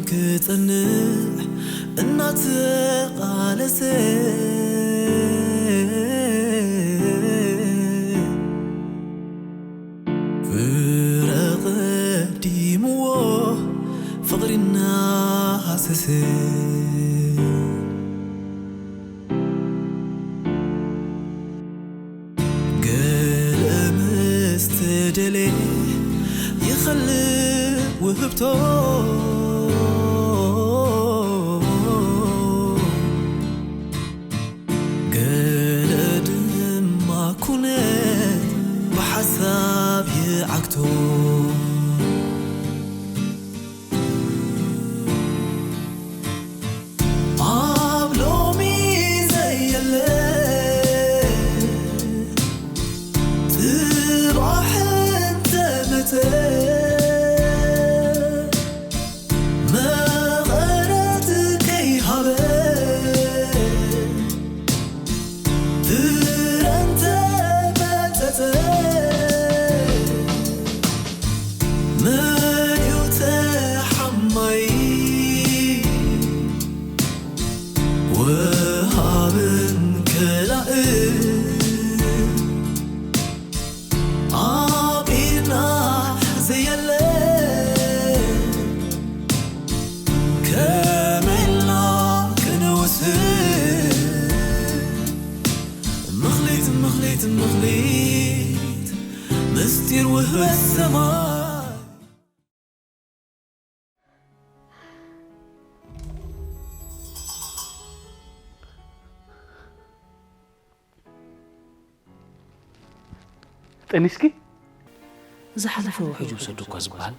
ክጸንዕ እናተቓለሰ ፍረ ቀዲምዎ ፍቕሪ እናሃሰሰ ገለ ምስ ተደልየ ይኸልእ ውህብቶ ገለ ድማ ኩነት ብሓሳብ ይዓግቶ ኣብ ሎሚ ዘየለ ጽባሕ እንተመጸ መቐረት ከይሃበ ፍረ እንተመጸጸ መን እዩ ተሓማይ ወሃብን ከላእን ኣብ ኢድና ዘየለ ከመይ ኢልና ክንውስን ምኽሊት ምኽሊት ምኽሊት ምስጢር ውህበት ሰማይ ጠኒስኪ? ዝሓለፈ ውሕጅ ውሰዱ እኳ ዝበሃል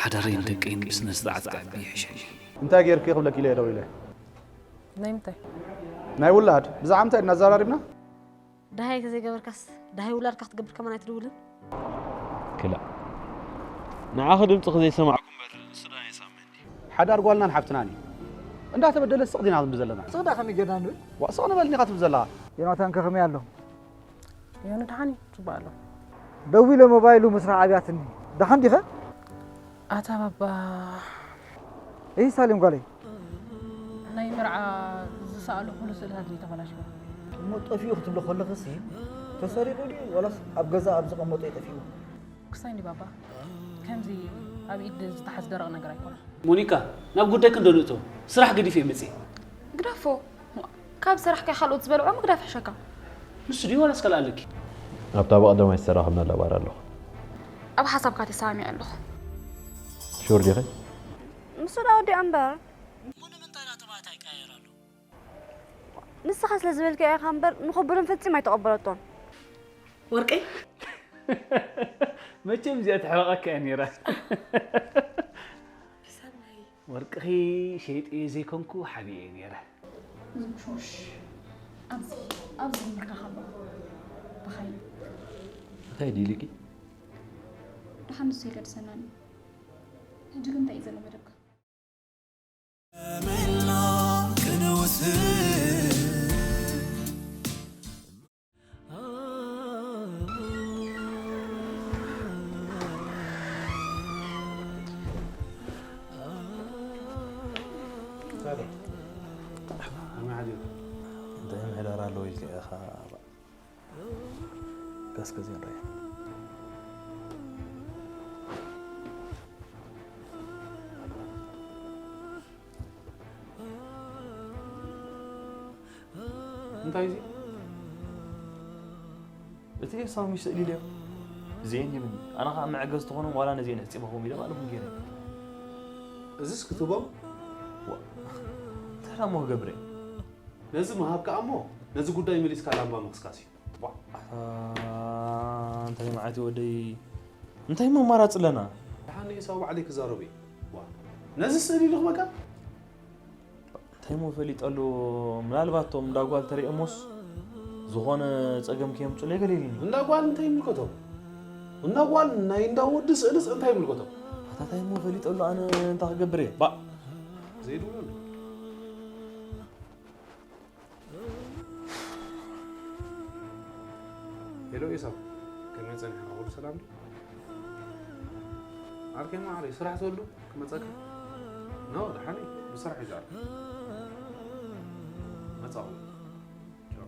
ሓዳረይን ደቀይን ብስነ ስርዓት ክዕቢ ይሕሸኒ። እንታይ ጌርኪ ክብለኪ ኢለ ደው ኢለ። ናይ ምንታይ? ናይ ውላድ ብዛዕባ ምንታይ ኢና ኣዘራሪብና? ደሃይ ተዘይገበርካስ ደሃይ ውላድካ ክትገብር ከማን ኣይትድውልን? ክላእ ንዓኺ ድምፅኺ ዘይሰማዕኩ እምበር ንሱ ደኣ የሳምየኒ። ሓዳር ጓልናን ሓፍትናን እዩ። እንዳተበደለት ስቕ ዲና ክንብል ዘለና? ስቕ ደኣ ከመይ ጌርና ንብል? ዋእ ስቕ ንበል እንዲኻ ትብል ዘለኻ። ዮናታን ከ ከመይ ኣሎ? ዮኒ ደሓን እዩ፣ ጽቡቕ ኣሎ። ደዊለ ሞባይሉ ምስራሕ ኣብያትኒ። ደሓን ዲኸ? ኣታ ባባ እሂ ሳሌም ጓለይ። ናይ መርዓ ዝሰኣልኹሉ ስእልታት ድዩ ተበላሽዎ? እሞ ጠፊኡ ክትብሊ ከለኽሲ ተሰሪቑ ድዩ ዋላስ ኣብ ገዛ ኣብ ዘቐመጦ እዩ ጠፊእዎ? ክሳይ እንዲ ባባ ከምዚ ኣብ ኢድ ዝተሓዝ ደረቕ ነገር ኣይኮነን። ሞኒካ ናብ ጉዳይኪ እንዶ ንእቶ፣ ስራሕ ገዲፈ እየ መፅየ። ግደፎ፣ ካብ ዝሰራሕካዮ ካልኦት ዝበልዕዎ ምግዳፍ ይሕሸካ። ንሱ ድዩ ዋላስ ካልእ ኣለኪ? ኣብታ ብቐደም ኣይተሰራኸብናላ ባር ኣለኹ። ኣብ ሓሳብካ ተሰማሚዐ ኣለኹ። ሹር ዲኺ? ንሱ ደኣ ወዲኣ እምበር። እሞ ንምንታይ ደኣ ተባዕታይ ይቀያየር ኣሎ? ንስኻ ስለ ዝበልካዮ ኢኻ እምበር ንኸብዶም ፈጺማ ኣይተቐበለቶን። ወርቀይ መቸም እዚኣ ተሕረቐካ እያ ነይራ። ወርቅኺ ሸይጠ ዘይኮንኩ ሓቢኤ ነይረ። ዝጉሽጉሽ ኣብዚ ኣብዚ ምርካኻ ኣለኹ። ብኻይ እንታይ ድዩ ኢልኪ? ደሓን ንሱ የገድሰናን እዩ። ሕጂ ግን እንታይ እዩ ዘሎ መደብካ? እንታይ ምሕደራ ኣለዎ ኢልካ ኢኻ? ቀስቅስ ይረአ። እንታይ እዚ? እቲ ኤሳው ሚሽ ስእሊ ኢለዮ። እዚኤን ይብኒ። ኣነ ኸዓ መዐገዝቲ ኾኖም ዋላ ነዚኤን ኣሕጺበኽዎም ኢለ ባዕልኹም ገይረ። እዝስ ክትህቦም? ዋ፣ እንታይ ደኣ እሞ ክገብር እየ? ነዚ ምሃብ ከኣ እሞ ነዚ ጉዳይ መሊስካ ላምባ ምኽስካስ እዩ። ዋ፣ ኣታ እንታይ መዓት እዩ ወደይ? እንታይ እሞ ኣማራጺ ኣለና? ደሓን ንኤሳው ባዕለይ ክዛረቦ እየ። ዋ፣ ነዚ ስእሊ ኢሉ ክበቃ? እንታይ እሞ ፈሊጠሉ? ምናልባት እቶም እንዳ ጓል ተሪኦሞስ ዝኾነ ጸገም ከየምጹለይ ገለ ኢሉኒ። እንዳ ጓል እንታይ ይምልከቶም? እንዳ ጓል ናይ እንዳ ወዲ ስእልስ እንታይ ይምልከቶም? ኣታ እንታይ እሞ ፈሊጠሉ ኣነ እንታይ ክገብር እየ? ባእ! ዘይድውለሉ። ሄሎ ኤሳው፣ ከመይ ጸኒሕካ? ኩሉ ሰላም ድዩ? ዓርከይ ማዕረይ፣ ስራሕ ዘሎ ክመጸካ? ኖ፣ ደሓን እዩ። ብስራሕ እዩ ዝዓርፍ። መጻኹ። ቻው።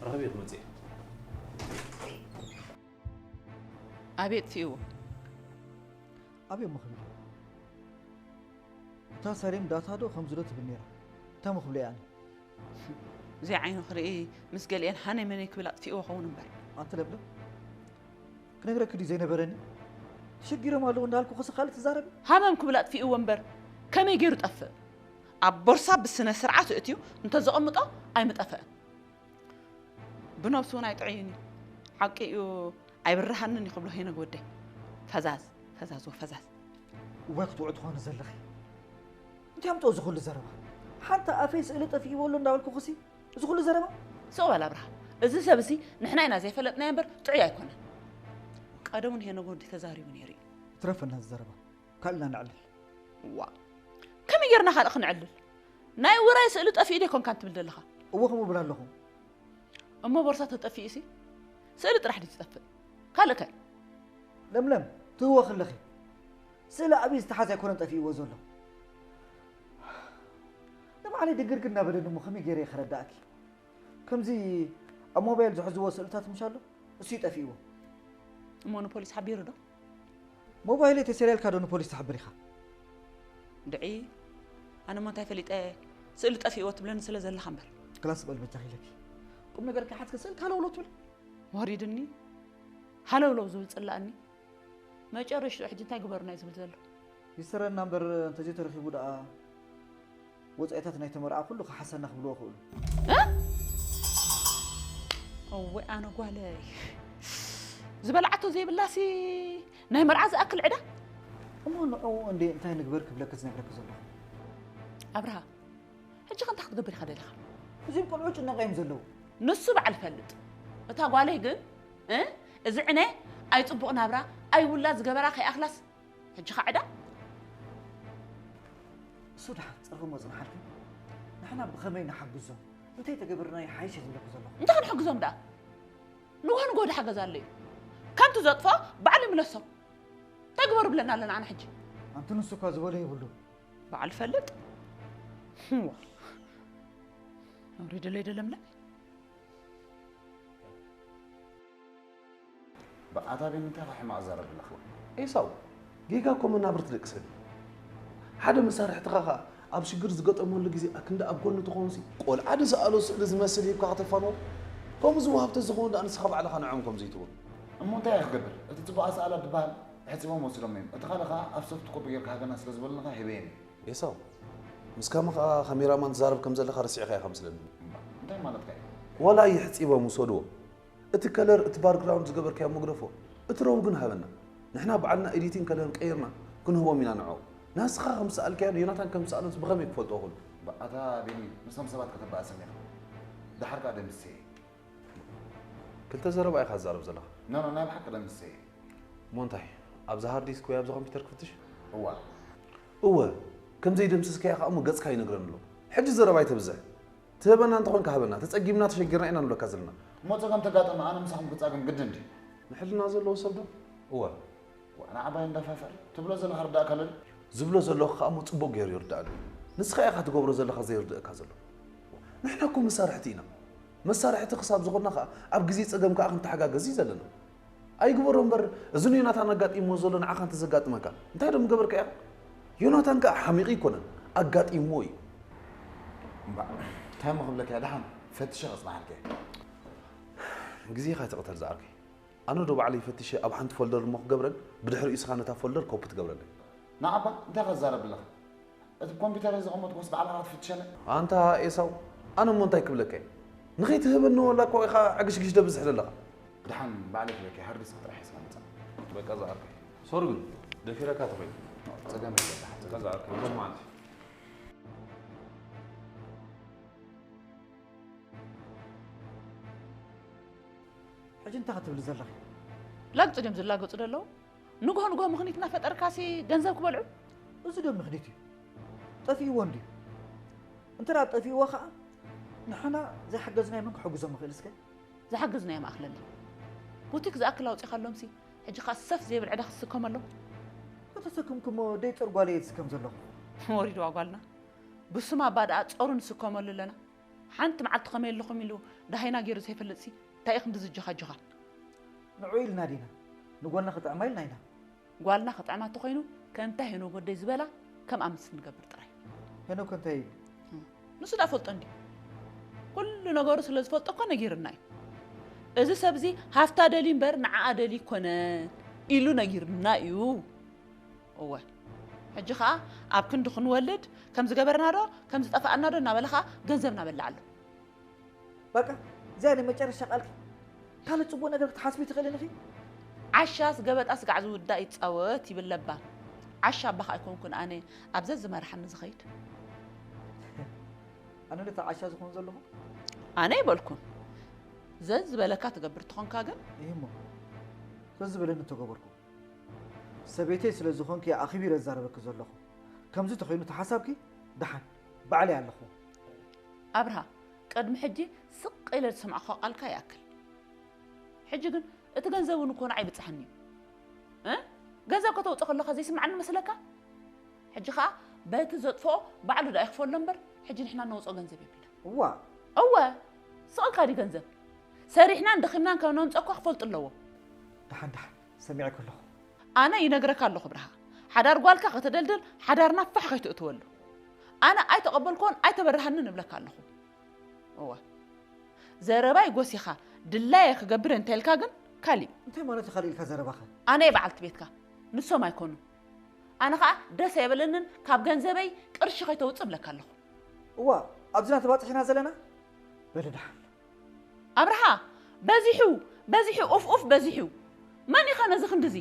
ረኸብ እየ ክመጽእ እየ። ኣበይ ኣጥፊእዎ? ኣበይ እሞ ክብል? እታ ሳሌም ዳታ ዶ ከምዚ ዶ ትብል ነይራ? እንታይ እሞ ክብለያ ኣነ? እዚ ዓይኑ ክርኢ ምስ ገሊኤን ሃነይ መነይ ክብል ኣጥፊእዎ ኸውን እምበር። ኣንቲ ለምለም፣ ክነግረኪ ድዩ ዘይነበረኒ? ተሸጊሮም ኣለዉ እንዳልኩ ክሲ ካልእ ትዛረቢ? ሃመም ክብል ኣጥፊእዎ እምበር ከመይ ገይሩ ጠፍእ? ኣብ ቦርሳ ብስነ ስርዓት እእትዩ እንተዘቐምጦ ኣይምጠፈእን። ብነብሱ እውን ኣይጥዕይን እዩ። ሓቂ እዩ ኣይብርሃንን እዩ ክብሎ ሄኖግ ወደይ። ፈዛዝ፣ ፈዛዝ ወፈዛዝ። እዋይ ክትውዒ ትኾኒ ዘለኺ። እንታይ ኣምፅኦ እዚ ኩሉ ዘረባ? ሓንቲ ኣፈይ ስእሊ ጠፊእዎ ኣሎ እንዳበልኩ ክሲ እዚ ኩሉ ዘረባ? ስቕ በል ኣብርሃ። እዚ ሰብ እዚ ንሕና ኢና ዘይፈለጥናዮ እምበር ጥዑይ ኣይኮነን። ቀደሙ ንሄኖግ ወዲ ተዛሪቡ ነይሩ እዩ። ይትረፈና እዚ ዘረባ። ካልእና ነዕልል። ዋ፣ ከመይ ጌርና ካልእ ክንዕልል? ናይ ውራይ ስእሊ ጠፊኡ ዶ ይኮንካ እንትብል ዘለኻ? እወ ከምኡ እብል ኣለኹ። እሞ ቦርሳ ተጠፊኡ ሲ ስእሊ ጥራሕ ድዩ ዝጠፍእ? ካልእ ከ? ለምለም፣ ትህወኺ ኣለኺ። ስእሊ ኣብይ ዝተሓዝ ኣይኮነን ጠፊእዎ ዘሎ። ንባዕለይ ድግርግር እናበለኒ እሞ ከመይ ገይረ እየ ከረዳእኪ? ከምዚ ኣብ ሞባይል ዝሕዝዎ ስእልታት ምሽ ኣሎ፣ እሱ እዩ ጠፊእዎ። እሞ ንፖሊስ ሓቢሩ ዶ? ሞባይለይ ተሰሪያ ኢልካ ዶ ንፖሊስ ትሓብር ኢኻ? ድዒ፣ ኣነ እሞ እንታይ ፈሊጠ፣ ስእሊ ጠፊእዎ ትብለኒ ስለ ዘለኻ እምበር። ክላስ በል በጃኺ ኢለኪ። ቁም ነገር ከይሓዝኪ ስእልካ ሃለውለው ትብል። ወሪድኒ፣ ሃለውለው ዝብል ጽላእኒ። መጨረሽትኡ ሕጂ እንታይ ግበሩና እዩ ዝብል ዘሎ? ይስረና እምበር እንተዘይተረኺቡ ደኣ ወጻኢታት ናይቲ መርዓ ኩሉ ክሓሰና ክብልዎ ክእሉ። እ? እወ ኣነ ጓለይ። ዝበልዓቶ ዘይብላሲ ናይ መርዓ ዝኣክል ዕዳ? እሞ ንዕኡ እንዴ እንታይ ንግበር ክብለኪ ዝነግረኪ ዘለኹ። ኣብርሃ፣ ሕጂ ከ እንታይ ክትገብር ኢኻ ደሊኻ? እዚም ቆልዑ ጭነቕ እዮም ዘለዉ። ንሱ በዓል ይፈልጥ። እታ ጓለይ ግን፣ እ? እዚ ዕነ ኣይጽቡቕ ናብራ፣ ኣይውላድ ዝገበራ ከይኣኽላስ፣ ሕጂ ኸ ዕዳ? እሱ ደሓን ጸርፊ እሞ ጽንሓልኪ። ንሕና ብኸመይ ንሓግዞም? እንታይ ተገብርና ይሓይሽ እየ ዝብለኪ ዘለኹ። እንታይ ክንሕግዞም ደኣ? ንግሆ ንግሆ ዶ ሓገዝ ኣሎ እዩ? ከምቲ ዘጥፍኦ ባዕሉ ይምለሶ። እንታይ ግበሩ ብለና ኣለና ኣነ ሕጂ? ኣንቲ ንሱ እኳ ዝበሎ የብሉ። በዓል ፈልጥ። ህዋ። ኣውሪድለይ ዶ ለምለም? ብኣታ ቤን እንታይ ኸ ሕማቕ ዘረብ ኣለኻ? ኤሳው፣ ጌጋ እኮ መናብርቲ ደቂ ሰብ እዩ። ሓደ መሳርሕትኻ ኸኣ ኣብ ሽግር ዝገጠመሉ ግዜ ኣክንዲ ኣብ ጎኑ ትኾንሲ፣ ቆልዓ ዝሰኣሎ ስእሊ ዝመስል ሂብካ ከተፋንዎ? ከምኡ ዝወሃብ ተዝኸውን ደኣ ንስኻ ባዕልኻ ንዕኦም ከምዚ ኣይትብሎ። እሞ እንታይ እየ ክገብር? እቲ ጽቡቕ ኣሰኣላ ድበሃል ሕጺቦም ወሲዶሞ እዮም። እቲ ካልእ ኸኣ ኣብ ሶፍት ኮፒ ጌርካ ሃበና ስለ ዝበሉኒ ኸኣ ሂበዮም እየ። ኤሳው፣ ምስ ካማ ኸኣ ካሜራማን ትዛረብ ከም ዘለኻ ረሲዕካዮ ከም ስለኒ። እምባ፣ እንታይ ማለትካ እዩ? ዋላ ይሕጺቦም ውሰድዎ። እቲ ከለር፣ እቲ ባክግራውንድ ዝገበርካዮ መግደፎ፣ እቲ ረው ግን ሃበና። ንሕና ባዕልና ኤዲቲንግ ከለር ቀይርና ክንህቦም ኢና ንዕኦም። ናስኻ ከም ዝሰኣልካዮን ዮናታን ከም ዝሰኣሎንስ ብኸመይ ክፈልጦ ክእሉ? እምባ፣ ኣታ ቢኒ፣ ምስቶም ሰባት ከተባእሰኒ ኢኻ። ደሓር ከኣ ደምስሰ እየ። ክልተ ዘረባ ኢኻ ትዛረብ ዘለኻ። ኖ፣ ኖ፣ ናይ ብሓቂ ደምስሰ እየ። እሞ እንታይ? ኣብዛ ሃርድ ዲስክ ወይ ኣብዛ ኮምፒውተር ክፍትሽ? እዋ። እወ፣ ከም ዘይደምሰስካዮ ከኣ እሞ ገጽካ ይነግረኒ ኣሎ። ሕጂ ዘረባ ኣይተብዝሕ። ትህበና እንተኾንካ ሃበና፣ ተጸጊምና ተሸጊርና ኢና ንብለካ ዘለና። እሞ ጸገም ተጋጠመ፣ ኣነ ምሳኹም ክጻገም ግድን ድዩ? ንሕልና ዘለዎ ሰብ ዶ? እወ። ዋና ዓባይ እንዳፋፈር ትብሎ ዘለኻ ርዳእካ ኣሎ ድዩ? ዝብሎ ዘለኹ ከኣ እሞ ጽቡቕ ገይሩ ይርዳእ ድዩ? ንስኻ ኢኻ ትገብሮ ዘለኻ ዘይርድእካ ዘሎ። ንሕና እኮ መሳርሕቲ ኢና። መሳርሕቲ ክሳብ ዝኾንና ከኣ ኣብ ግዜ ጸገም ከኣ ክንተሓጋገዝ እዩ ዘለና። ኣይግበሮ እምበር፣ እዚ ንዮናታን ኣጋጢምዎ ዘሎ ንዓኻ እንተዘጋጥመካ፣ እንታይ ዶ ምገበርካ ኢኻ? ዮናታን ከኣ ሓሚቑ ኣይኮነን፣ ኣጋጢምዎ እዩ። እምባእ፣ እንታይ እሞ ክብለካ እየ፣ ደሓን ፈትሸ ከጽንሓልካ እየ። ግዜኻ ኣይትቕተል ዝዓርከይ። ኣነ ዶ ባዕለይ ፈቲሸ ኣብ ሓንቲ ፎልደር እሞ ክገብረን፣ ብድሕሪኡ እስኻ ነታ ፎልደር ኮፒ ትገብረለይ። ንዓባ እንታይ ኢኻ ትዛረብ ኣለኻ? እቲ ኮምፒውተረይ ዘቐመጥኩስ ባዕልኻ ክትፍትሸኒ? ኣንታ ኤሳው፣ ኣነ እሞ እንታይ ክብለካ እየ? ንኸይትህበኒ ወላ እኮ ኢኻ ዕግሽግሽ ደብዝሕ ዘለኻ። ደሓን ባዕለይ ክህበካ እየ፣ ሃርድ ዲስክ ጥራሕ ሒዝካ ምጻእ። በቃ ዝዓርከይ። ሶሪ ግን፣ ደፊረካ ተኾይኑ። ጸገም የለን፣ ደሓን። በቃ ዝዓርከይ፣ ሎማዓንቲ። ሕጂ እንታይ ክትብሊ ዘለኺ? ላግጺ ድዮም ዝላገጹ ዘለዉ? ንግሆ ንግሆ ምኽኒት እናፈጠርካሲ ገንዘብ ክበልዑ? እዚ ዶ ምኽኒት እዩ? ጠፊእዎ እንድዩ። እንተ ደኣ ጠፊእዎ ኸዓ ንሕና ዘይሓገዝናዮ መን ክሕግዞም ይኽእል እስከ? ዝሓገዝናዮም ኣኽለኒ። ቡቲክ ዝኣክል ኣውጺኻሎምሲ፣ ሕጂ ኸዓ ሰፍ ዘይብል ዕዳ ክትስከመሎም? ከተሰክምኩሞ ደይ ጸር ጓለይ እየ ዝስከም ዘለኹ። ወሪድዋ ጓልና። ብስማ እባ ደኣ ጸሩ ንስከመሉ ኣለና። ሓንቲ መዓልቲ ከመይ ኣለኹም ኢሉ ደሃይና ገይሩ ዘይፈልጥሲ፣ እንታይ ኢኹም ድዝጀኻጀኻ? ንዑ ኢልና ዲና? ንጓልና ክጥዕማ ኢልና ኢና። ጓልና ክጥዕማ እንተኾይኑ፣ ከምታ ሄኖክ ወደይ ዝበላ ከም ኣምስት ንገብር ጥራይ። ሄኖክ እንታይ ኢሉ? ንሱ ዳ ፈልጦ እንዲ? ኩሉ ነገሩ ስለ ዝፈልጦ እኮ ነጊርና እዩ። እዚ ሰብዚ ሃፍታ ደልዩ እምበር ንዓኣ ደልዩ ኣይኮነን ኢሉ ነጊርና እዩ። እወ። ሕጂ ኸኣ ኣብ ክንዲ ክንወልድ ከም ዝገበርና ዶ፣ ከም ዝጠፋኣና ዶ እናበለ ኸኣ ገንዘብና በልዓሉ። በቃ፣ እዚኣ ናይ መጨረሻ ቃልኪ። ካልእ ጽቡቕ ነገር ክትሓስቢ ትኽእልን ኢኺ። ዓሻስ ገበጣ ስጋዕ ዝውዳእ ይጻወት ይብል ለባም። ዓሻ እባ ከኣ ኣይኮንኩን ኣነ ኣብ ዘዝመርሓኒ ዝኸይድ። ኣነ ነቲ ዓሻ ዝኾን ዘለኹ? ኣነ ኣይበልኩን። ዘዝበለካ ትገብር ትኾንካ ግን? ይህ እሞ፣ ዘዝበለኒ ተገበርኩ። ሰበይተይ ስለ ዝኾንኪ እየ ኣኺቢረ ዝዛረበኪ ዘለኹ። ከምዚ ተኾይኑ እቲ ሓሳብኪ ደሓን፣ ባዕለይ ኣለኹ። ኣብርሃ፣ ቅድሚ ሕጂ ስቕ ኢለ ዝሰማዕኳ ቃልካ ይኣክል። ሕጂ ግን እቲ ገንዘብ እውን እኮ ንዓይ ይብጽሓኒ እዩ። እ? ገንዘብ ከተውጽእ ከለኻ ዘይስምዓኒ መስለካ? ሕጂ ኸኣ በቲ ዘጥፍኦ ባዕሉ ደኣ ይኽፈሎ እምበር፣ ሕጂ ንሕና ነውጽኦ ገንዘብ የብልና። እዋ። እወ፣ ስቕ ኢልካ ድዩ ገንዘብ? ሰሪሕናን ደኺምናን ከም ነምጽኦ እኳ ክፈልጡ ኣለዎ። ደሓን፣ ደሓን፣ ሰሚዐ ከለኹ። ኣነ ይነግረካ ኣለኹ ብርሃ፣ ሓዳር ጓልካ ከተደልድል፣ ሓዳርና ፋሕ ከይትእትወሉ። ኣነ ኣይተቐበልክዎን ኣይተበረሃንን እብለካ ኣለኹ። እወ። ዘረባይ ጎሲኻ፣ ድላየ ክገብር እንተ ኢልካ ግን ካሊእ። እንታይ ማለት እዩ ካልእ ኢልካ ዘረባኸ? ኣነ እየ በዓልቲ ቤትካ፣ ንሶም ኣይኮኑን። ኣነ ኸኣ ደስ ኣይበለንን፣ ካብ ገንዘበይ ቅርሺ ከይተውጽእ እብለካ ኣለኹ። እዋ፣ ኣብዚ ኢና ተባጺሕና ዘለና? በሊ ደሓን። ኣብርሃ፣ በዚሑ፣ በዚሑ፣ ኡፍ ኡፍ በዚሑ። መን ኢኻ ነዚ ክንድዚ?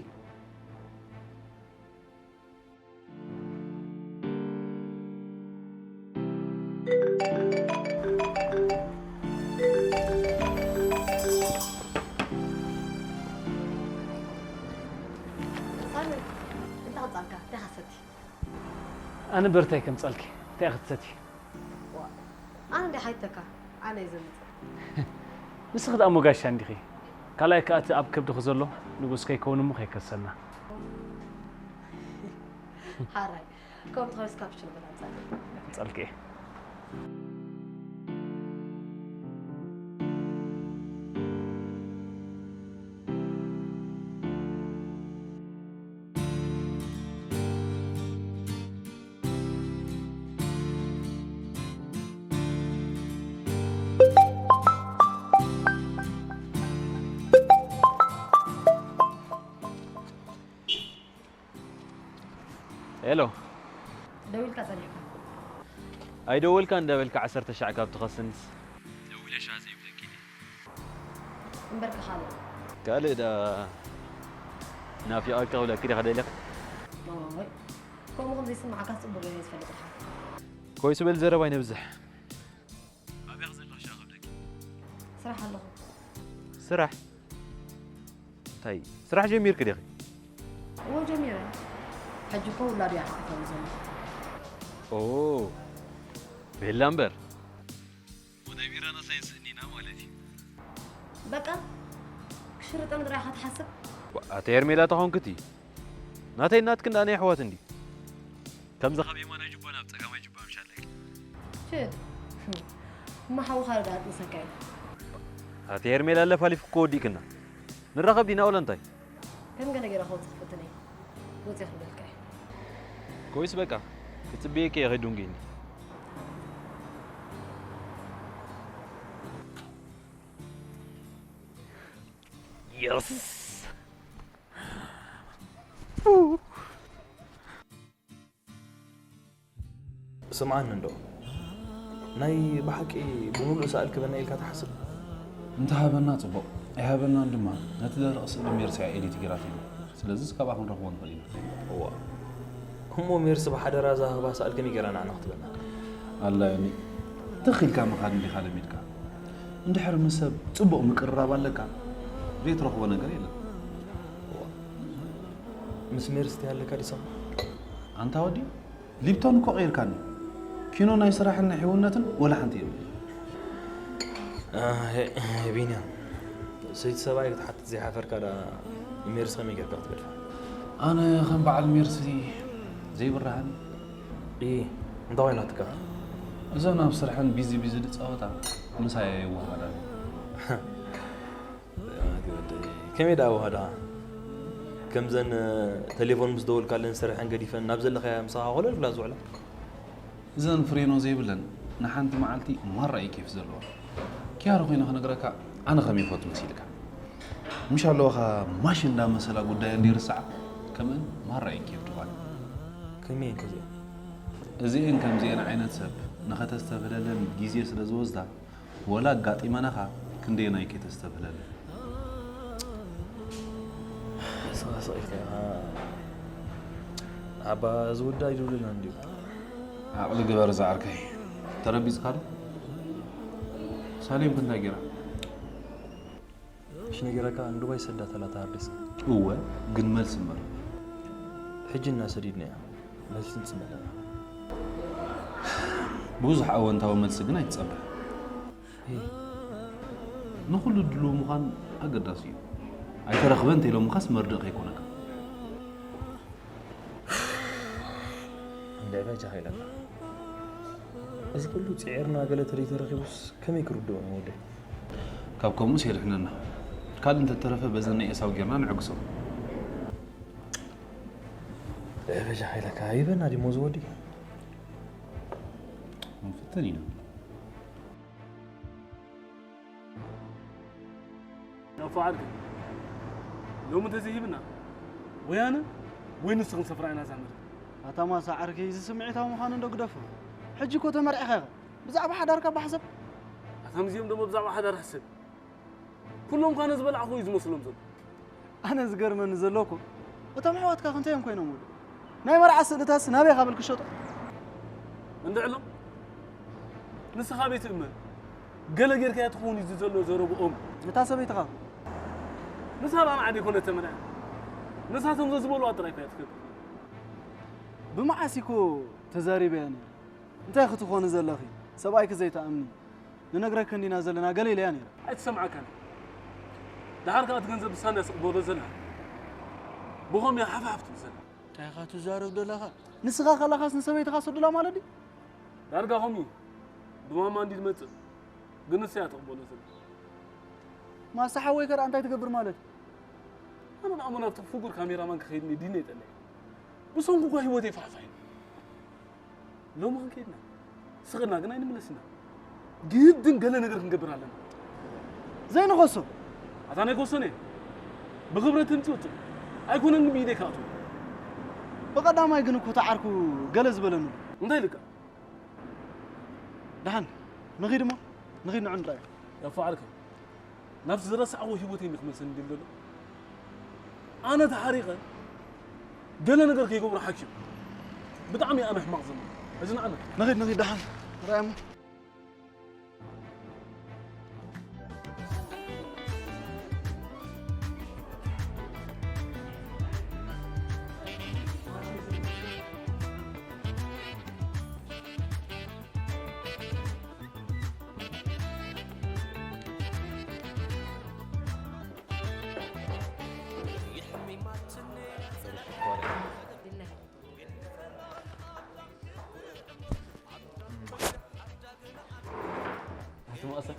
ሳሚ፣ እንታይ ከምጻልካ? እንታይ ክትሰቲ? ኣነ በርታይ ከምጻልኪ? እንታይ ክትሰቲ? ዋ፣ ኣነ እንዲ ሓይተካ፣ ኣነ እየ ዘምጽእ። ንስኺ ደኣ ሞጋሻ እንዲኺ። ካልኣይ ከኣ እቲ ኣብ ከብድኺ ዘሎ ንጉስ ከይከውን እሞ ከይከሰና። ሓራይ፣ ከምኡ ተኸሪስ ካፕቹኖ በል ኣምጻልካ። ኣምጻልኪ እየ። ሄሎ። ደዊልካ ጸኒሕካ። ኣይደወልካ እንዳበልካ ዓሰርተ ሻዕ ካብ ትኸስንስ። ደዊለ ሻ ዘይብለኪ ድየ? እምበርከ ካልእ። ካልእ ደኣ ናፊቐካ ክብለኪ ዲኻ ደሊኻ? ኦይ፣ ከምኡ ከም ዘይስምዓካ ጽቡቕ ገይረ እየ ዝፈልጥ ድሓር። ኮይሱ በል ዘረባ ኣይነብዝሕ። ኣበይ ኢኺ ዘለኺ ሻ ክብለኪ? ስራሕ ኣለኹ። ስራሕ? እንታይ ስራሕ ጀሚርኪ ዲኺ? እወ ጀሚረ። ሕጂ እኮ ውላዱ እየ ሓቒፈሉ ዘለኹ። ኦ፣ ቤላ እምበር። ወደ ቢራና ሳይንስ እኒና ማለት እዩ። በቃ ክሽርጠኒ ጥራይ ኢኻ ትሓስብ? ዋ፣ ኣቲ ሄርሜላ ተኾንክቲ ናተይ ናትክን ደኣ ናይ ኣሕዋት እንዲ። ከምዚ ካብ የማናይ ጅባ ናብ ጸጋማይ ጅባ ምሻለይ። ሽት። እሞ ሓውኻ ዶ ደኣ ጥንሰካ እዩ? ኣቲ ሄርሜላ ኣለፋሊፍ እኮ ወዲእክና። ንራኸብ ዲና ወላ እንታይ? ከም ገለ ገይረ ከውጽእ ክፍትን እየ። ወጺእ ክብለልካ እየ። ኮይስ በቃ፣ ክጽብየኪ እየ፣ ከይዱንግይኒ። የስ! ስምዓኒ እንዶ፣ ናይ ብሓቂ ብምሉእ ስኣል ክበና ኢልካ ትሓስብ? እንተሃበና ጽቡቕ፣ ኣይሃበናን ድማ ነቲ ደረቕ ስእሊ ሜርሲ እያ ኤዲት ጌራትሉ። ስለዚስ ካብኣ ክንረኽቦ ንኽእል ኢና። እዋ። እሞ ሜርሲ ብሓደራ ዝሃባ ስኣል ከመይ ጌራ ንዓና ክትበና? ኣላ ዮኒ፣ ትኽ ኢልካ ምኻድ እንዲኻ ለሚድካ። እንድሕር ምስ ሰብ ጽቡቕ ምቅርራብ ኣለካ፣ ዘይትረኽቦ ነገር የለን። እዋ። ምስ ሜርሲ እንታይ ኣለካ ድዩ? ኣንታ ወዲ፣ ሊፕቶን እኮ ቀይርካኒ። ኪኖ ናይ ስራሕን ናይ ሕውነትን ወላ ሓንቲ የብሉን። ቢንያም፣ ሰይቲ ሰብኣይ ክትሓትት ዘይሓፈርካ ዳ ሜርሲ ከመይ ጌርካ ክትገድፋ? ኣነ ከም በዓል ሜርሲ ዘይብርሃኒ። ኢ እንታይ ኮይናትካ? እዞም ናብ ስርሐን ቢዚ ቢዚ ዝፃወታ ምሳይ የዋሃዳ። ከመይ ደኣ ዋሃዳ? ከምዘን ተሌፎን ምስ ደወልካለን ስርሐን ገዲፈን ናብ ዘለኻያ ምሳኻ ኮለል ክላ ዝውዕላ? እዘን ፍሬኖ ዘይብለን ንሓንቲ መዓልቲ ማራ እዩ ኬፍ ዘለዋ። ኪያሮ ኮይነ ክነግረካ ኣነ ከመይ ይፈቱ መሲልካ? ምሽ ኣለዋኻ ማሽ እንዳመሰላ ጉዳይ እንዲርስዓ ከምእን ማራ እዩ ኬፍ ድኳን። ከመይ ከዚኦ? እዚኤን ከምዚኤን ዓይነት ሰብ ንኸተስተብህለለን ግዜ ስለ ዝወስዳ ወላ ኣጋጢመናኻ ክንደየናይ ከይተስተብህለለን። ስቓስቕ ኢልካ ኢኻ። ኣባ ዝውዳ ይድብልና እንድዩ። ዓቕሊ ግበር ዝዓርከይ። ተረቢጽካ ዶ? ሳሌም ክንታይ ጌራ? እሺ ነጊረካ ንዱባይ ሰዳ ተላታ ሃርዲስ። እወ ግን መልስ እምበር። ሕጂ እናሰዲድና እያ። መልሲ ንጽበ ኣለና። ብዙሕ ኣወንታዊ መልሲ ግን ኣይትጸበ። ንኹሉ ድሉው ምዃን ኣገዳሲ እዩ። ኣይተረኽበን እንተኢሎምኻስ መርድእ ከይኮነካ። እንድዒ በጃኻ ኢለካ። እዚ ኩሉ ጽዒርና ገለ ተደይ ተረኺቡስ ከመይ ክርድኦ ነው ወደይ? ካብ ከምኡስ የድሕነና። ካልእ እንተተረፈ በዘን ናይ ኤሳው ጌርና ንዕግሶ። እንድዒ በጃኻ ኢለካ። ይበና ዲሞ ዝወዲ? ንፍትን ኢና። ያፎ ዓርከይ፣ ሎሚ እንተዘይሂብና፣ ወይ ኣነ ወይ ንስኺ ክንሰፍራ ኢና እዛ መሬት። ኣታ ማሳ ዓርከይ፣ እዚ ስምዒታዊ ምዃኑ እንዶ ግደፎ። ሕጂ እኮ ተመርዒኻ ኢኻ። ብዛዕባ ሓዳርካ እባ ሕሰብ። ኣታ ምስዚኦም ደሞ ብዛዕባ ሓዳር ሕሰብ። ኩሎም እኳ ነዚ በላዕኹ እዩ ዝመስሎም ዘሎ። ኣነ ዝገርመኒ ዘሎ እኮ፣ እቶም ኣሕዋትካ ክንታይ እዮም ኮይኖም ውሉ? ናይ መርዓ ስእልታትስ ናበይ ካብ ክሸጦ? እንድዕሎም፣ ንስኻ ቤት እመን። ገለ ጌርካያ ትኸውን እዩ ዘሎ ዘረብኦም። እታ ሰበይትኻ? ንሳ ራና ዓዲ ኮነት ተመርዓ። ንሳቶም ዘዝበልዋ ጥራይ እኳ እያ ትገብር። ብመዓስ እኮ ተዛሪበያ ነይረ። እንታይ ክትኾኒ ዘለኺ? ሰብኣይኪ ዘይትኣምኒ? ንነግረኪ እንዲና ዘለና ገለ ኢለያ ነይረ። ኣይትሰምዓካን። ደሓር ከኣ እቲ ገንዘብ ብሳንያ ስቕ በሎ ዘላ። ብኸም እያ ሓፍ ሓፍ ትብል ዘላ። እንታይ ኢኻ ትዛረብ ዘለኻ? ንስኻ ከለኻስ ንሰበይትኻ ሰዱላ ማለት ድዩ? ዳርጋ ከምኡ እዩ። ብማማ እንዲ ትመጽእ። ግን ንሳ እያ ትቕበሎ ዘላ። ማሳ ሓወይ ከ ደኣ እንታይ ትገብር ማለት እዩ? ኣነ ደኣ ናብቲ ፍጉር ካሜራማን ክኸይድ እየ ዲነ ይጠልዕ። ብሰንኩ እኳ ህይወተይ ፋሕፋሕ እዩ። ሎሚ ክንከይድና ስቕና ግን ኣይንምለስና። ግድን ገለ ነገር ክንገብር ኣለና። ዘይንኸሶ። ኣታ ናይ ኮሶነ። ብኽብረት ትምጽእ ውጽእ። ኣይኮነን ብኢደይ ክኣትዎ። ብቐዳማይ ግን እኮ ተዓርኩ ገለ ዝበለኒ። እንታይ ኢልካ? ደሓን ንኺድ እሞ ንኺድ ንዑ ንረኣዮ። ያፎ ዓርከይ፣ ናብቲ ዝረሳዕዎ ህይወተይ እንዲ ክመልሰኒ ድል ዘሎ። ኣነ ተሓሪቐ ገለ ነገር ከይገብሮ ሓኪም። ብጣዕሚ ኣነ ሕማቕ ዘሎ። ሕጂ ንዓና። ንኺድ ንኺድ ደሓን ንረኣዮ እሞ። ኣቲ መቐሰ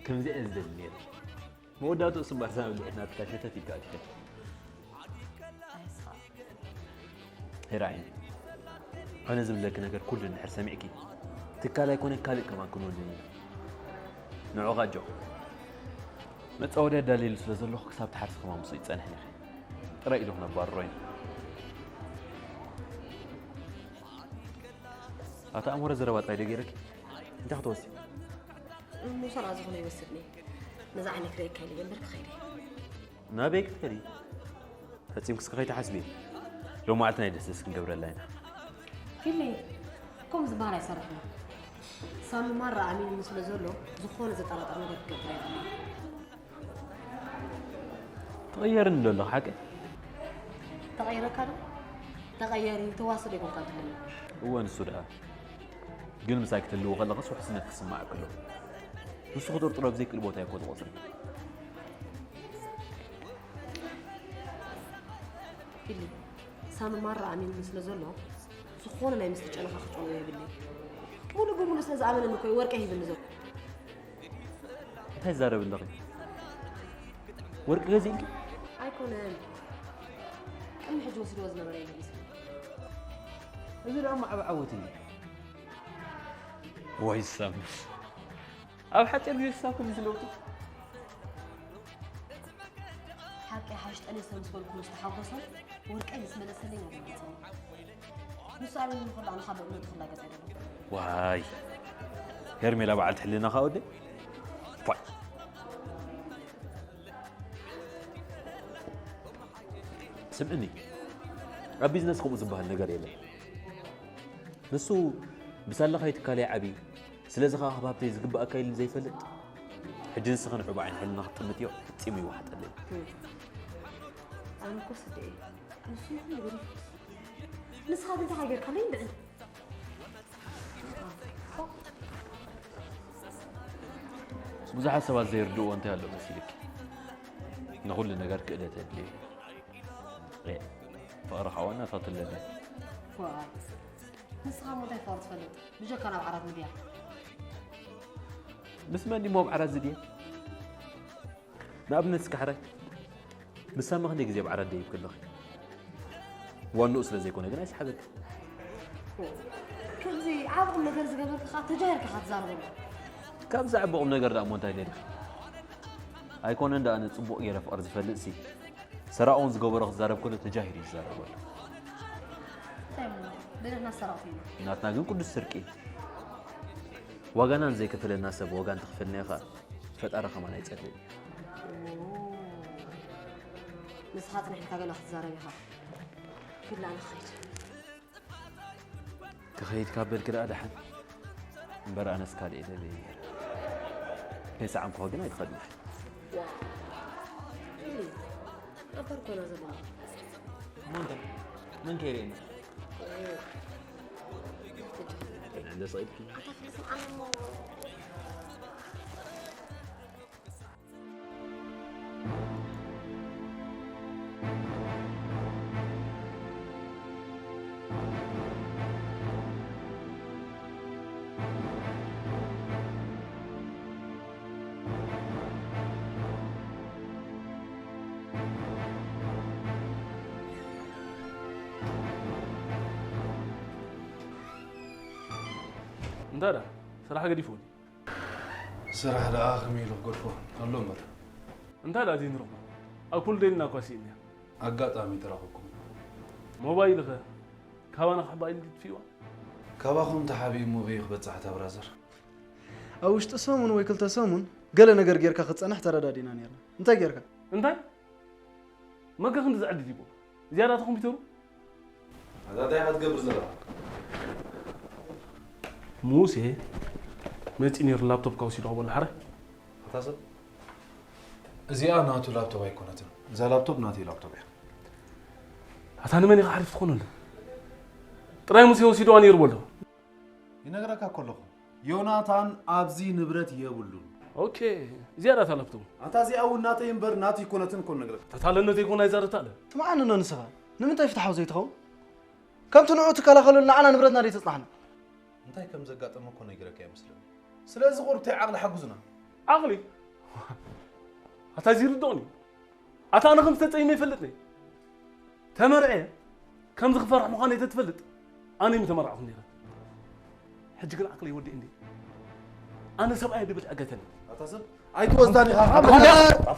ከምዚኣ እየ ዝደሊ ነይረ። መወዳእትኡ ስምባር ሳሚ ብልዕት ናትካ ሸተት ኢልካ ኣቲኻ። ሄራይ፣ ኣነ ዝብለኪ ነገር ኩሉ እንድሕር ሰሚዕኪ፣ ትካል ኣይኮነ ካልእ ከማን ክንወንን ኢና። ንዑ ቃጆ፣ መጻወድያ ኣዳልየሉ ስለ ዘለኹ ክሳብ ትሓርሲ ከማን ምስኡ ይጸንሕን ኢኺ። ጥራይ ኢሉ ክነባርሮ ኢና። ኣታ ኣሞረ ዘረባ ጥራይ ዶ ገይረኪ? እንታይ ክትወስዲ? ሙሳራ ዝኾነ ይወስድኒ። ነዛ ዓይነት ክርእየካ ኢለ እየ እምበር ክኸይድ እየ። ናበይ ክትከዲ? ፈጺምኪ እስኪ ከይትሓስቢ። ሎማዓልቲ ናይ ደስደስ ክንገብረላ ኢና። ፊለይ፣ ከምኡ ዝበሃል ኣይሰርሕን። ሳሚ ማራ ኣሚኑኒ ስለ ዘሎ፣ ዝኾነ ዘጠራጥር ነገር ክገብር ኣይደልን። ትቕየርኒ ዶ ኣለኺ ሓቂ? ተቐይረካ ዶ? ተቐየሪ፣ ተዋስኦ ዶ ኣይኮንካ ትብለኒ? እወ፣ ንሱ ደኣ። ግን ምሳይ ክትህልዊ ከለኽስ ውሕስነት ክስማዓኪ ኣለዎ። ንሱ ክጥርጥሮ ብዘይክእል ቦታ እኮ ዝቖጽር። ቢሊ፣ ሳሚ ማራ ኣሚንኒ ስለ ዘሎ ዝኾነ ናይ ምስቲ ጨናኻ ክጨንዎ የብለይ። ሙሉ ብሙሉ ስለ ዝኣመነኒ እኮ እዩ ወርቀይ ሂብኒ ዘሎ። እንታይ ትዛረቢ ኣለኺ? ወርቂ ገዚእልኪ? ኣይኮነን፣ ቅድሚ ሕጂ ወሲድዎ ዝነበረ እዩ መሊሱ። እዚ ደኣ ማዕበ ዓወት እዩ። ወይ ሳምስ ኣብ ሓፂር ግዜ ሳኩም ዝለውጡ ሓቂ ሓሽጠኒ ሰብ ምስ በልኩ ምስ ተሓጎሰ ወርቀይ ምስ መለሰለይ ኢና ደንጊፀኒ። ንሱ ኣበይ ንኽሎ ኣነ ካብ እምነቱ ክላገፅ ኣይደለኹ። ዋይ ሄርሜላ በዓልቲ ሕልናኻ ወደይ ፋይ ስምዕኒ ኣብ ቢዝነስ ከምኡ ዝበሃል ነገር የለን። ንሱ ብሳላ ካይትካለይ ዓብዩ ስለዚ ከዓ ካብ ሃብተይ ዝግባኣካ ኢሉ ዘይፈልጥ ሕጂ ንስኺ ንዑ ብዓይኒ ሕልና ክትጥምትዮ ፍፂሙ ይወሓጠለይ። ኣነ እኮ ስደይ ንሱ ይኹን ነገር ይፍትስ። ንስኻ ግን እንታይ ጌርካለይ እንድዒ? ብዙሓት ሰባት ዘይርድእዎ እንታይ ኣሎ መሲልኪ? ንኹሉ ነገር ክእለት የድልየ። ፍቕሪ ሓዋና ታትለለ። ንስኻ ሞ እንታይ ፍቕሪ ትፈልጥ? ብጀካ ናብ ዓራት ምድያ። ምስ መን ዲሞ ኣብ ዓራት ዝድየ? ንኣብነት እስኪ ሕራይ ንሳማ ክንደይ ግዜ ኣብ ዓራት ደይብኪ ኣለኺ? ዋንኡ ስለ ዘይኮነ ግን ኣይስሓበኪ። ከምዚ ዓቢ ቁም ነገር ዝገበርካ ከዓ ተጃሂርካ ኢኻ ትዛረበሉ። ካብዚ ዓቢ ቁም ነገር ደኣ እሞ እንታይ ደሊኺ? ኣይኮነን ደኣ ኣነ ጽቡቕ ገይረ ፍቕሪ ዝፈልጥሲ ሰራቕ እውን ዝገበሮ ክዛረብ ከሎ ተጃሂሩ እዩ ዝዛረብ ዘሎ። እንታይ እሞ ንሕና ሰራቕቲ ኢና። ናትና ግን ቅዱስ ስርቂ እዩ። ዋጋና ንዘይከፈለና ሰብ ዋጋ እንተኽፈልናዮ ኸኣ ፈጣሪ ከማን ኣይጸልእን እዩ። ንስኻ ጽኒሕካ ገና ክትዛረብ ኢኻ። ግላ ንኽኸይድ። ክኸይድ ካብ በልኪ ደኣ ደሓን እምበር ኣነስ ካልእ የለለይ። ከይሰዓምኩኻ ግን ኣይትኸድና። ኣበር ኮና ዘለና። እሞ እንታይ መን ከይርእየኒ? እንደ ሰቂልኪ እንታይ ደኣ ስራሕ ገዲፉ? ስራሕ ደኣ ከመይ ኢሉ ክገድፎ ኣሎ እምበር። እንታይ ደኣ ዘይንረኽቦ? ኣብ ኩሉ ደይንና እኳ ስኢንያ። ኣጋጣሚ ተራኸብኩም። ሞባይልኸ ካባና ክሕባእ ኢሉ ድጥፊእዋ? ካባኹም ተሓቢኡ እሞ በይ ክበጽሕ እታ ብራዘር? ኣብ ውሽጢ ሰሙን ወይ ክልተ ሰሙን ገለ ነገር ጌርካ ክትጸንሕ ተረዳዲና ኔርና። እንታይ ጌርካ? እንታይ? መገ ክንዲ ዘዕድድ ይቦ ዝያዳ ተኾምፒተሩ ኣታ እንታይ ኢኻ ትገብር ዘለኻ? ሙሴ መፂ ነይሩ ላፕቶፕካ ወሲዱ ክበሎ ሓረ ኣታ ሰብ እዚኣ ናቱ ላፕቶፕ ኣይኮነትን። እዛ ላፕቶፕ ናተይ ላፕቶፕ እያ። ኣታ ንመን ኢኻ ሓሪፍ ትኾነሉ? ጥራይ ሙሴ ወሲድዋ ነይሩ በሎ። ይነግረካ እኮ ኣለኹ ዮናታን ኣብዚ ንብረት የብሉን። ኦኬ እዚኣ ዳታ ላፕቶፕ። ኣታ እዚኣ እውን ናተይ እምበር ናቱ ይኮነትን እኮ ነግረካ። ተታለነ ዘይኮነ ኣይዛረታለ። ስምዓኒ ኖ ንስኻ ንምንታይ ፍትሓዊ ዘይትኸውን? ከምቲ ንዑ ትከላኸለሉ ንዓና ንብረትና ደይተጽናሕና። እንታይ ከም ዘጋጠመ እኮ ነጊረካ ይመስለኒ። ስለዚ ቁሩብ ተይ ዓቕሊ ሓጉዝና። ዓቕሊ? ኣታ እዚ ይርድኦኒ። ኣታ ኣነ ከም ዝተጸይመ ይፈልጥ ነይ። ተመርዐ ከምዚ ክፈርሕ ምዃነይ ተትፈልጥ ኣነ ምተመርዓኹ ነይረ። ሕጂ ግን ዓቕለይ ወዲእ እንዲ ኣነ ሰብኣይ ድብል ዕገተኒ። ኣታ ሰብ ኣይትወስዳን ኢኻ። ኣታ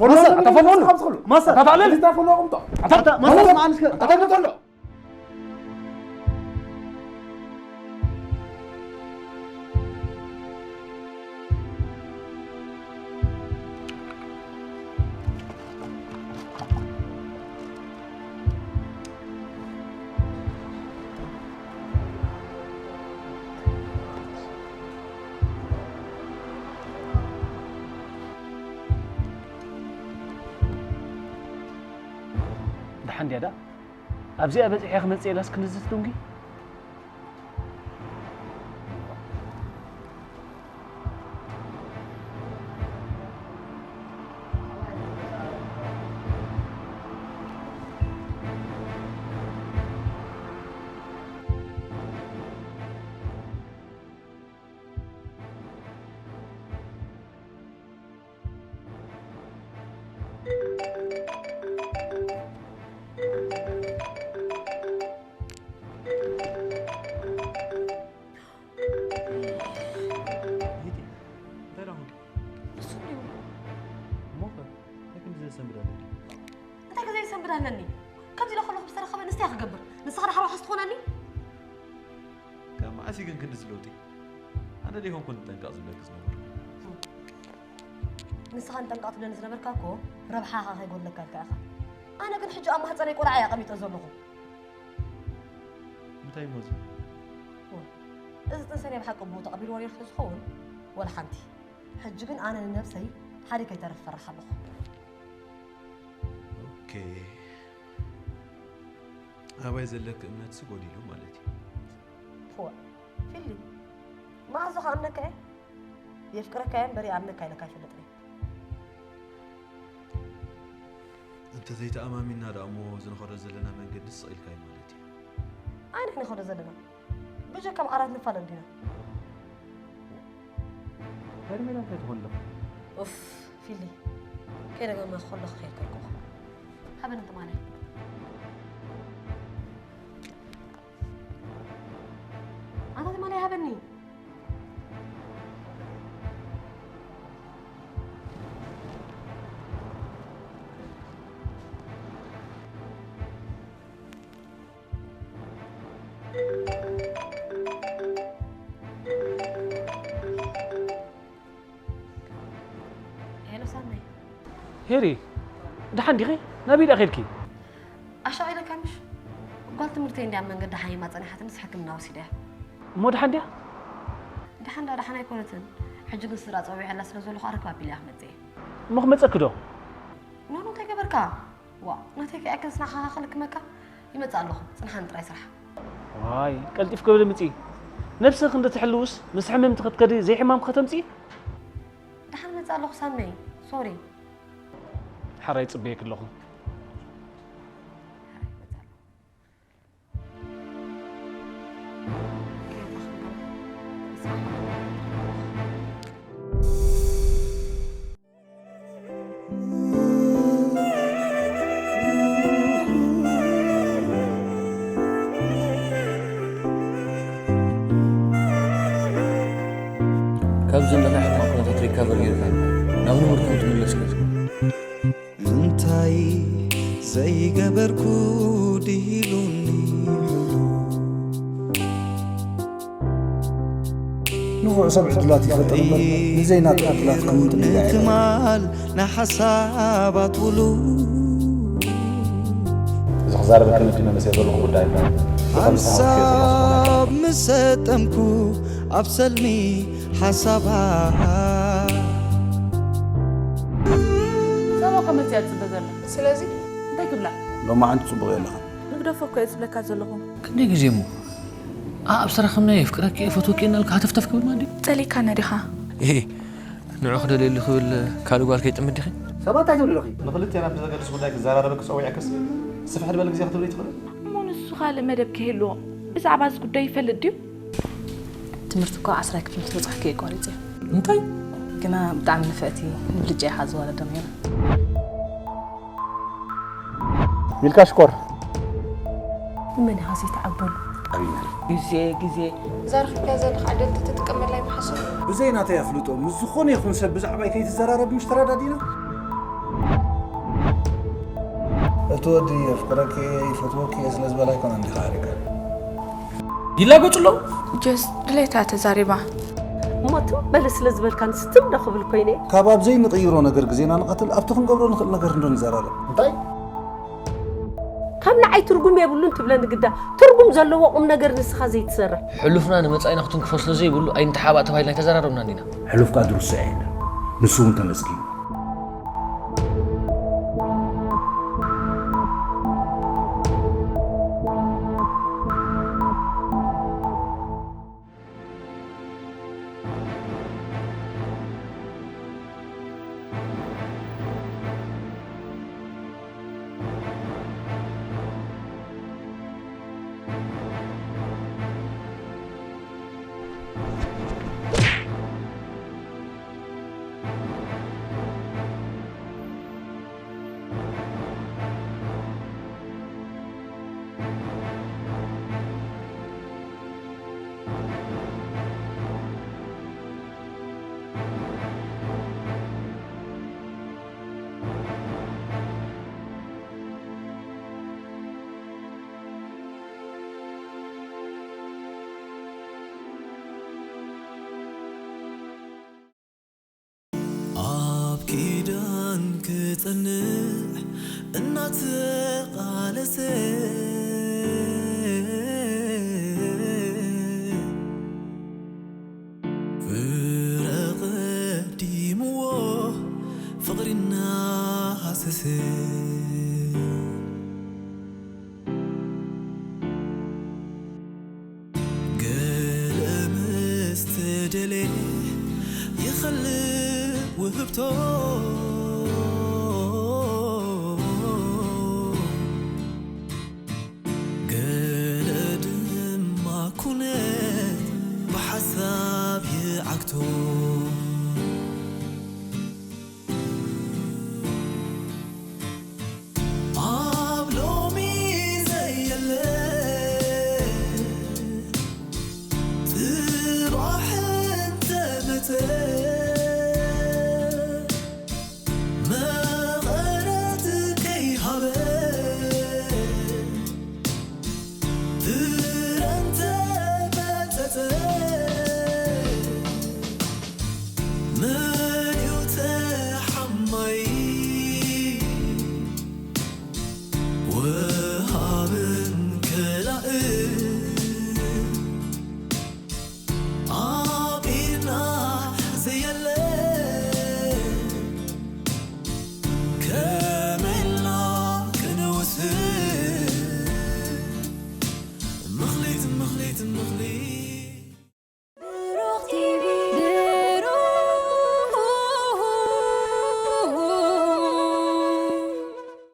ፈኖ ኣታ ፈኖ ማሳ ኣታ ታለል ኣታ ፈኖ ኣቕምጦ ኣታ ማሳ ማንስከ ኣታ ፈኖ ደሓን ድያ ዳ ኣብዚኣ በፂሐ ክመፅእ ኢላስ ክንዝት ዶንጊ እንታይ ክገብር? ንስኻ ደሓር ዋሕስ ትኾነኒ? ካብ መዓስ እዩ ግን ክንድዚ ለውጢ? ኣነ ዶ ይኾንኩ ንጠንቀቕ ዝብለኪ ዝነበርኩ? ንስኻ ንጠንቀቕ ትብለኒ ዝነበርካ እኮ ረብሓኻ ከይጎድለካ ኢልካ ኢኻ። ኣነ ግን ሕጂ ኣብ ማህፀነይ ቆልዓ እየ ኣቐሚጠ ዘለኹ። እንታይ እሞ እዚ? እወ፣ እዚ ጥንሰ ናይ ብሓቂ ብኡ ተቐቢልዎ ነይሩ ተዝኸውን፣ ወላ ሓንቲ። ሕጂ ግን ኣነ ንነብሰይ ሓደ ከይተርፍ እፈርሕ ኣለኹ። ኦኬ። ኣባይ ዘለኪ እምነትሲ ጎዲሉ ማለት እዩ። ፎእ፣ ፊሊ፣ መኣዞ ክኣምነካ እየ? የፍቅረካ እየ እምበር ይኣምነካ ኢለካ ኣይፈልጥን እየ። እንተዘይተኣማሚንና ደኣ እሞ እዚ ንኸዶ ዘለና መንገዲ ስቕ ኢልካ እዩ ማለት እዩ። ኣይ ንሕና ንኸዶ ዘለና ብጀካ ኣብ ዓራት ንፋለጥ ዲና? ሄርሜላ እንታይ ትኾን ኣለኹ? ኡፍ፣ ፊሊ፣ ከይደገመ ከለኹ ከይከልኩኹ። ሃበኒ ትማሊ። ኣታ ትማሊ ሃበኒ። ሄሎ ሳመይ። ሄሪ፣ ደሓን ዲኺ? ናበይ ደኣ ኸድኪ? ኣሻቒለካ ምሽ? ጓል ትምህርተይ እንድያ ኣብ መንገዲ ሓሚማ ጸኒሓትንስ ሕክምና ወሲደያ። እሞ ደሓን ድያ? ደሓን ዳ ደሓን ኣይኮነትን። ሕጂ ግን ስድራ ጸዊዐላ ስለ ዘለኹ ኣረክብ ኣቢለ እየ ክመጽእ እየ። እሞ ክመጸኪ ዶ? ኖኖ እንታይ ገበርካ? ዋ፣ ናተይ ከይኣክልስ ንዓኻ ክልክመካ? ይመጽእ ኣለኹ። ጽንሓኒ ጥራይ ስራሕ። ዋይ፣ ቀልጢፍኪ በሊ ምጺ። ነብስኺ እንተትሕልውስ ምስ ሕምምቲ ክትከዲ ዘይሕማምኪ ከተምጽኢ? ደሓን መጽእ ኣለኹ ሳመይ። ሶሪ። ሓራይ ጽበየኪ ኣለኹ። ካብ ዘለናዮ ሕማቕ ኩነታት ሪካቨር ጌርካ ናብ ንቡር ከም ትምለስ ገይሩ። እንታይ ዘይገበርኩ ድሂሉኒ። ንፉዕ ሰብ ዕድላት ይፈጥር እምበር፣ ንዘይናቱ ዕድላት ክውጥን ኢሉ ኣይረኣን። ንትማል ንሓሳባት ውሉ። እዚ ክዛረበኪ መዲመ መሰ ዘለኹ ጉዳይ እምበር፣ ብኸምዚ ሓንሳብ ምስ ሰጠምኩ ኣብ ሰልሚ ሓሳባ። ጸባ ከመጽእ እያ ትጽበ ዘላ። ስለዚ እንታይ ክብላ? ሎማዓንቲ ጽቡቕ የለኻን። ንግደፎ እኮ እየ ዝብለካ ዘለኹ። ክንደይ ግዜ እሞ? ኣብ ስራሕ ከምና የፍቅረኪ፣ እፈትወኪ እናልካ ሃተፍተፍ ክብል ማለት ድዩ? ጸሊእካና ዲኻ? እሄ፣ ንዑ ክደልየሉ ክብል ካልእ ጓል ከይጥምድ ዲኺ? ሰባት እንታይ ትብሊ ኣለኺ? ንኽልቴና ብዘገድስ ጉዳይ ክዘራረበኪ ጸዊዐክስ፣ ስፍሕ ዝበለ ግዜ ክትብሊ ትኽእሊ? እሞ ንሱ ካልእ መደብ ከይህልዎ ብዛዕባ እዚ ጉዳይ ይፈልጥ ድዩ? ትምህርቲ እኮ ዓስራይ ክፍሊ ምስ በጻሕኩ እየ ኣቋሪጸ። እንታይ? ግና ብጣዕሚ ንፍዕቲ፣ ብልጫ ኢኻ ዝወለደ ሜሮን። ሚልካ ሽኮር። ንመን ኢኻ ዘይትዓበሉ? ግዜ፣ ግዜ። እዛ ረኺብካያ ዘለኻ ዓደልቲ ትጥቀመላ ይመሓሱ። ብዘይ ናተይ ኣፍልጦ፣ ምስ ዝኾነ ይኹን ሰብ ብዛዕባይ ከይትዘራረብ ምሽ ተረዳዲና? እቲ ወዲ የፍቅረኪ እየ፣ ይፈትወኪ እየ ስለ ዝበላ ኣይኮነን ዲኻ ኣሪካ? ይላገጹ ኣለዉ። ጀስ ድሌታ ተዛሪባ። እሞ ትም በል ስለ ዝበልካንስ ትም ዶ ክብል ኮይነ? ካብ ኣብ ዘይንቕይሮ ነገር ግዜና ንቐትል፣ ኣብቲ ክንገብሮ ንኽእል ነገር እንዶ ንዘራረብ። እንታይ? ካብ ንዓይ ትርጉም የብሉን ትብለኒ ግዳ፣ ትርጉም ዘለዎ ቁም ነገር ንስኻ ዘይትሰርሕ። ሕሉፍና ንመጻኢና ክትንክፎ ስለ ዘይብሉ ኣይንተሓባእ ተባሂልና ኣይተዘራረብናን ዲና? ሕሉፍካ ዝርስዕ የለን፣ ንሱ እውን ተመስጊኑ። ጽንዕ እናተቓለሰ ፍረ ቀዲምዎ ፍቕሪ እናሃሰሰ ገለ ምስ ተደልየ ይኸልእ ውህብቶ ገለ ድማ ኩነት ብሓሳብ ይዓግቶ